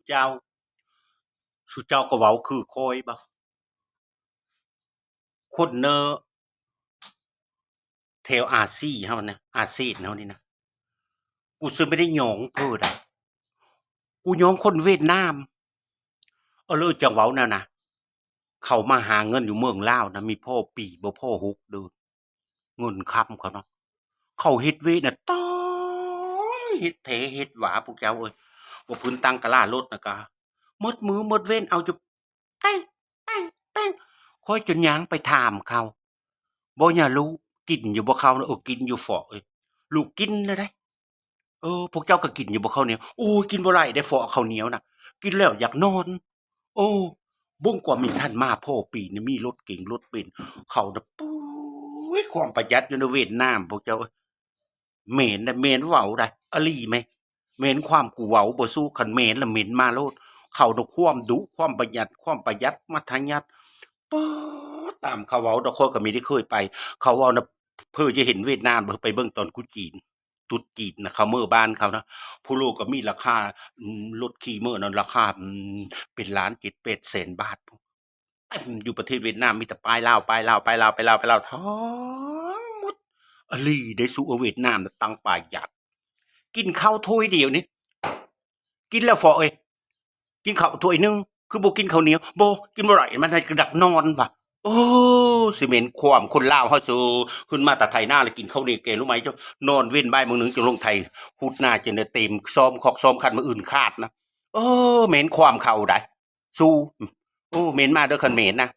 ເຈົ້າ ຊຸເຈົ້າກໍເວົ້າຄືຂ້ອຍບໍ? ຄົນເນີ ແຖວອາຊີເຮົານະ ອາເຊນເຮົານີ້ນະ ກູຊິບໍ່ໄດ້ຍ້ອງເພິ່ນໃດ ກູຍ້ອງຄົນຫວຽດນາມ. ເອີ ເລີຍຈັ່ງເວົ້າແນວນະ ເຂົາມາຫາເງິນຢູ່ເມືອງລາວນະ ມີພໍປີບໍ່ພໍຫົກເດືອນ ເງິນຄຳເຂົາເນາະ ເຂົາເຮັດຫວຽດນະ ຕ້ອງເຮັດແຖເຮັດຫວາ ພວກເຈົ້າເອີຍ ວ່າພື້ນຕັ້ງກະລາລົດນະກະ ໝົດມື້ໝົດເວັນເອົາຢູ່ ແປ້ງ ແປ້ງ ແປ້ງ ຂ້ອຍຈົນຍ່າງໄປຖາມເຂົາ ບໍ່ຫຍັງລູກ ກິນຢູ່ບໍ່ເຂົ້ານະ? ເອີ ກິນຢູ່ເຝາະເອີຍ. ລູກກິນແລ້ວໃດ. ເອີ ພວກເຈົ້າກໍກິນຢູ່ບໍ່ເຂົ້າໜຽວ? ໂອ້ຍ ກິນບໍ່ໄດ້ເດ້ເຝາະເຂົ້າໜຽວນະ ກິນແລ້ວຢາກນອນ. ໂອ້ ເບິ່ງກວ່າມີທັນມາພໍປີນີ້ ມີລົດເກັງລົດເບັນ ເຂົານະ ປຸ້ຍ ຄວາມປະຢັດຢູ່ໃນຫວຽດນາມ ພວກເຈົ້າເອີຍ. ແມ່ນໃດ ແມ່ນເວົ້າໃດ ອາຫຼີແມ ແມ່ນຄວາມກູເວົ້າບໍ່ສູ້ ຄັນແມ່ນລະເມັນມາໂລດ. ເຂົານະຄວາມດຸ ຄວາມປະຢັດ ຄວາມປະຢັດ ມັດທະຍັດ ປາດ ຕາມເຂົາເວົ້າດອກ ຂ້ອຍກໍມີໄດ້ເຄີຍໄປ ເຂົາເວົ້ານະ ເພິ່ນຈະເຫັນຫວຽດນາມ ໄປເບິ່ງຕອນກຸດຈີນ ຕຸດຈີນນະ ເຂົາເມີບ້ານເຂົານະ ຜູ້ໂລກກໍມີລາຄາ ອືມ ລົດຂີ່ເມີນັ້ນລາຄາ ອືມ ເປັນລ້ານເຈັດແປດແສນບາດ ເຕັມຢູ່ປະເທດຫວຽດນາມ ມີແຕ່ປ້າຍລາວ ປ້າຍລາວ ປ້າຍລາວ ປ້າຍລາວ ປ້າຍລາວທັງໝົດ. ອາຫຼີເດ້ ສູ່ເອີຍ ຫວຽດນາມນະ ຕັ້ງປະຢັດ ກິນເຂົ້າຖ້ວຍດຽວນີ້ ກິນແລ້ວເຝາະເອີຍ ກິນເຂົ້າຖ້ວຍໜຶ່ງ ຄືບໍ່ກິນເຂົ້າໜຽວ? ບໍ່ ກິນບໍ່ໄດ້ ມັນໃຫ້ກະດັກນອນວ່າ. ໂອ້ ຊິເໝັນຄວາມຄົນລາວເຮົາ ສູ່ຂຶ້ນມາແຕ່ໄຖນາ ແລ້ວກິນເຂົ້າໜຽວແກງໜໍ່ໄມ້ ເຈົ້ານອນເວັ້ນບ່າຍໂມງໜຶ່ງ ຈັ່ງລົງໄຖ ຫຸດນາ ຈັ່ງໄດ້ເຕັມຊອມຄອກຊອມຄັນ ມື້ອື່ນຄາດນະ. ເອີ ເໝັນຄວາມເຂົາໃດ ສູ່ ໂອ້ ເໝັນມາເດີ ຄັນເໝັນນະ.